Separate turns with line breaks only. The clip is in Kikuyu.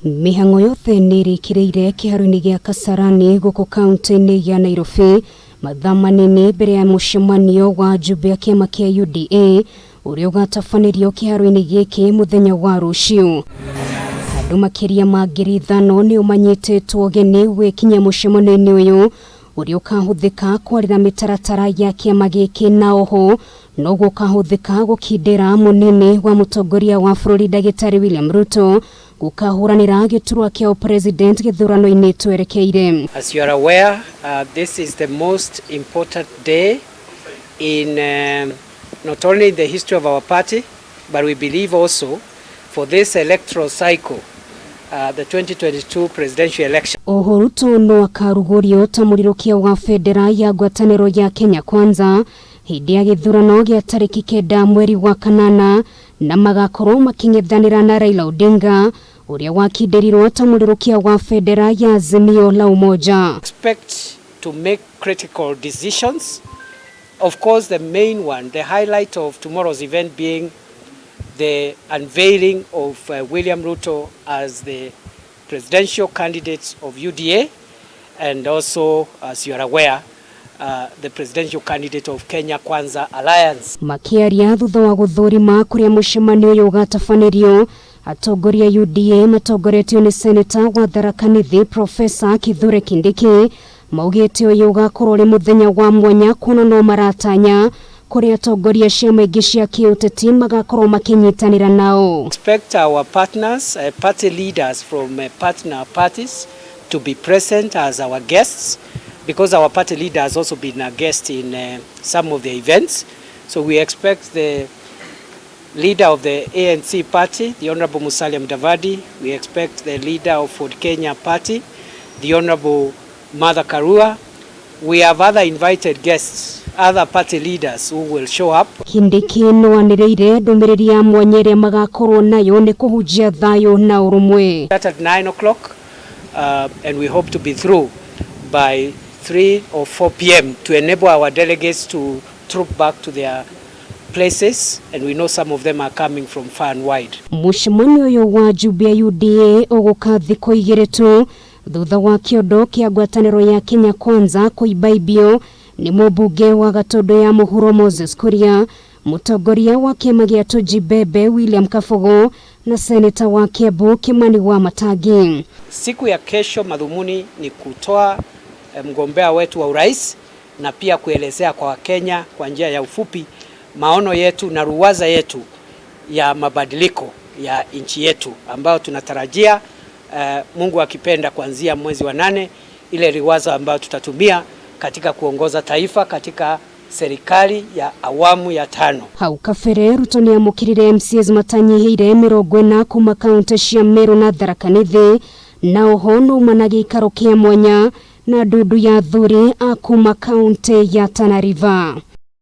Mĩhang'o yothe nĩ ĩrĩkĩrĩire kĩharo-inĩ gĩa Kasarani gũkũ kaunti-inĩ ya Nairobi mathaa manini mbere ya mũcemanio wa njumbe ya kĩama kĩa UDA ũrĩa ũgatabanĩrio kĩharo-inĩ gĩkĩ mũthenya wa rũciũ. Andũ makĩria ma 5,000 nĩo manyitĩtwo ũgeni gwĩkinyia mũcemanio-inĩ ũyũ ũrĩa ũkahũthĩka kwarĩra mĩtaratara ya kĩama gĩkĩ na oho noguo ũkahũthĩka gũkindĩra mũnini wa mũtongoria wa bũrũri Ndagĩtarĩ William Ruto gũkahũranĩra gĩturwa kĩa ũpresident gĩthurano-inĩ twerekeire.
As you are aware, this is the most important day in not only in the history of our party, but we believe also for this electoral cycle, the 2022 presidential election.
Oho Ruto no akarugũrio ta mũrirũkia wa bendera ya ngwatanĩro ya Kenya Kwanza hĩndĩ ya gĩthurano gĩa tarĩki 9 mweri wa kanana na magakorwo makĩng'ethanĩra na Raila Odinga ũrĩa wakindĩrirwo ta mũrirũkia wa bendera ya Azimio la Umoja.
Expect to make critical decisions. Of course, the main one, the highlight of tomorrow's event being the unveiling of William Ruto as the presidential candidate of UDA, and also, as you are aware, the presidential candidate of Kenya Kwanza Alliance.
Makĩaria thutha wa gũthũrima kũrĩa mũcemanio ũyũ ũgatabanĩrio, atongoria UDA matongoretio nĩ seneta wa Tharaka Nithi Profesa Kithure Kindiki maugĩte ũyũ ũgakorwo ũrĩ mũthenya wa mwanya kuona no maratanya kũrĩa atongoria ciama ingĩ cia kĩũteti magakorwo makĩnyitanĩra nao.
Expect our partners, party leaders from partner parties to be present as our guests, because our party leader has also been a guest in some of the events. So we expect the leader of the ANC party, the Honorable Musalia Mudavadi. We expect the leader of Ford Kenya party, the Honorable Martha Karua. We have other invited guests, other party leaders who will show up.
Kindiki no anĩrĩire ndũmĩrĩri ya mwanya ĩrĩa magakorwo nayo nĩ kũhunjia thayũ na ũrũmwe.
Start at 9 o'clock and we hope to be through by 3 or 4 p.m. to enable our delegates to troop back to their places, and we know some of them are coming from far and wide.
Mũcemanio ũyũ wa njumbe ya UDA ũgũka thikũ 2 tu thutha wa kĩondo kĩa ngwatanĩro ya Kenya Kwanza kũimbaimbio nĩ mũmbunge wa Gatũndũ ya Mũhuro Moses Kuria, mũtongoria wa kĩama gĩa Tujibebe William Kabogo na seneta wa Kiambu Kimani Wamatangi.
Siku ya kesho madhumuni ni kutoa mgombea wetu wa urais na pia kuelezea kwa Wakenya kwa njia ya ufupi maono yetu na ruwaza yetu ya mabadiliko ya nchi yetu ambayo tunatarajia Mungu akipenda kuanzia mwezi wa 8, ile ruwaza ambayo tutatumia katika kuongoza taifa katika serikali ya awamu ya 5.
Hau kabere Ruto nĩamũkĩrire MCAs matanyihĩire 40 kuma kaunti cia Meru na Tharaka Nithi na oho nĩauma na gĩikaro kĩa mwanya na ndundu ya athuri a kuma kaunti ya Tana River.